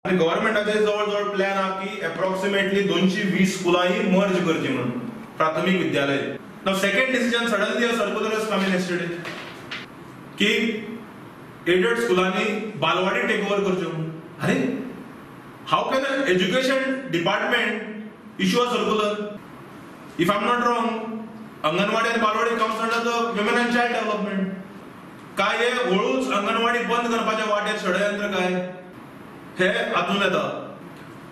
आनी गव्हर्मेंटाचे जवळ जवळ प्लॅन आहा की एप्रॉक्सिमेटली 220 स्कुलांय मर्ज करची म्हणून प्राथमीक विद्यालय. Now second decision, suddenly a circular has come in yesterday की एडेड स्कुलांनी बालवाडी टेक ओव्हर करच्यो म्हणून. अरे, how can a education department issue a circular? If I am not wrong, anganwadi आनी बालवाडी comes under the women and child development. काय हे हळूच अंगणवाडी बंद करपाच्या वाटेर षडयंत्र काय हे हातून येता.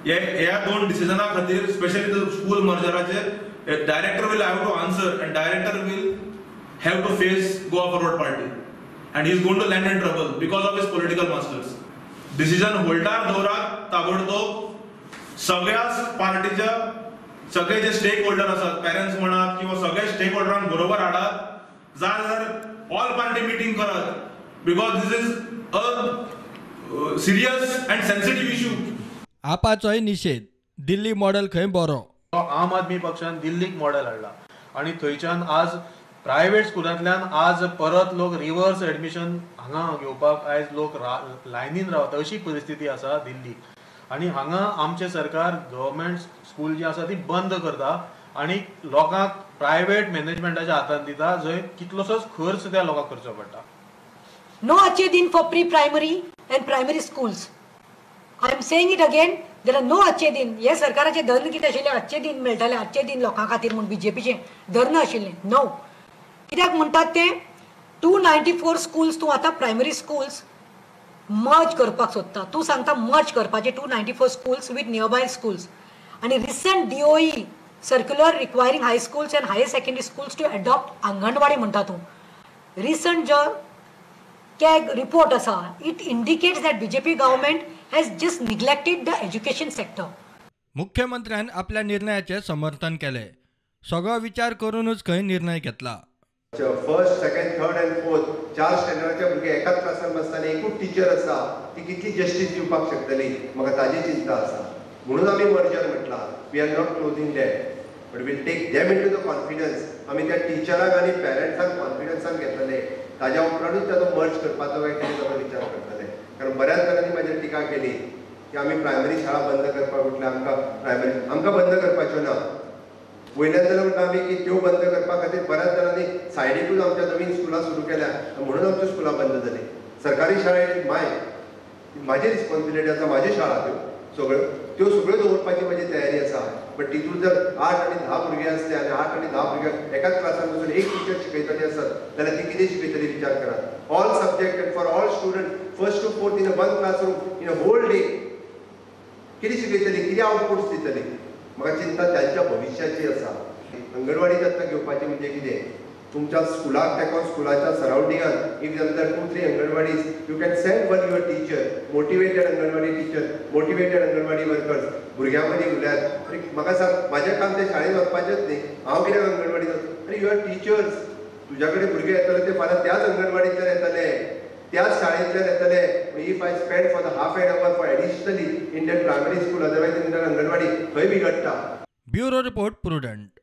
ह्या दोन डिसिजना खातीर, स्पेशली स्कूल मर्जराचेर, director will have to answer and director will have to face Goa Forward Party and he is going to land in trouble because of his political masters. Decision holder दवरात ताबडतोब. सगळ्याच पार्टीच्या सगळे जे stake holder आसात, parents म्हणात किंवा सगळे stake होल्डरांक बरोबर हाडात, जाय जाल्यार ऑल पार्टी मिटींग करात, because this is a serious and sensitive issue. आपाचोय निशेध. दिल्ली मॉडेल खंय बरो. आम आदमी पक्षान दिल्लीक मॉडेल हाडला आनी थंयच्यान आज प्रायव्हेट स्कुलांतल्यान आज परत लोक रिवर्स एडमिशन हांगा घेवपाक आयज लोक लायनीन रावता अशी परिस्थिती आसा दिल्लीक. आनी हांगा आमचें सरकार गव्हर्मेंट स्कूल जी आसा ती बंद करता आनी लोकांक प्रायव्हेट मॅनेजमेंटाच्या हातान दिता, जंय कितलोसोच खर्च त्या लोकांक करचो पडटा. No Achhe Din for pre-primary and primary schools. I am saying it again, there are no Achhe Din. हे सरकाराचे धर्ण कितें आशिल्लें? अच्छे दिन मेळटाले, अच्छे दिन लोकां खातीर म्हूण बीजेपीचें धर्ण आशिल्लें. नो, कित्याक म्हणटात ते 294 स्कुल्स तूं आतां प्रायमरी स्कुल्स मर्ज करपाक सोदता. तूं सांगता मर्ज करपाचे 294 schools with nearby schools. आनी recent DOE circular requiring high schools and higher secondary schools to adopt anganwadi म्हणटा तूं. रिसंट जो CAG report आसा, it indicates that BJP government has just neglected the education sector. मुख्यमंत्र्यान आपल्या निर्णयाचे समर्थन केले. सगळो विचार करूनच खंय निर्णय घेतला. First, second, third and fourth, चार स्टँडर्डाचे भुरगे एकाच क्लासान बसता आनी एकूच टिचर आसा, ती कितली जस्टीस दिवपाक शकतली, म्हाका ताजी चिंता आसा. म्हणून आमी merger म्हटलां. We are not closing that, but we'll take them into the confidence. आमी त्या टिचरांक आनी पेरंट्सांक कॉन्फिडन्सान घेतले, ताज्या उपरांतूच ताचो मर्ज करपाचो काय कितें ताचो विचार करतले. कारण बऱ्याच जाणांनी म्हाजेर टिका केली की आमी प्रायमरी शाळा बंद करपाक म्हटल्यार आमकां प्रायमरी आमकां बंद करपाच्यो ना. वयल्यान जाल्यार म्हणटा आमी की त्यो बंद करपा खातीर बऱ्याच जाणांनी सायडीकूच आमच्या नवीन स्कुलां सुरू केल्या, म्हणून आमच्यो स्कुलां बंद जालीं. सरकारी शाळा म्हाजी रिस्पॉन्सिबिलिटी आसा, म्हाज्यो शाळा त्यो सगळ्यो, त्यो सगळ्यो दवरपाची म्हाजी तयारी आसा. बट तितून जर 8 आनी 10 भुरगे आसले आनी 8 आनी 10 भुरगे एकाच क्लासान बसून एक टिचर शिकयतली आसत जाल्यार ती कितें शिकयतली, विचार करात. All subject and for all student, first to fourth, in a one classroom in a whole day, कितें शिकयतली, कितें आवटपुट्स दितली? म्हाका चिंता तांच्या भविश्याची आसा. अंगणवाडी दत्तक घेवपाची म्हणजे कितें, तुमच्या स्कुलाक तेंकोन स्कुलाच्या सरावंडिंगान if there 2-3 anganwadis, you can send one your teacher, motivated anganwadi teacher, motivated anganwadi workers. भुरग्यां मदीं उलयात. आनी म्हाका सांग, म्हाजें काम तें शाळेंत वचपाचेंच न्ही, हांव कित्याक अंगणवाडीत वचूं? आनी you are teachers, तुज्या कडेन भुरगे येतले ते फाल्यां त्याच अंगणवाडींतल्यान येतले, त्याच शाळेंतल्यान येतले. If I spend for the half an hour for additionally in that primary school, otherwise in that anganwadi, खंय बिगडटा. Bureau report, Prudent.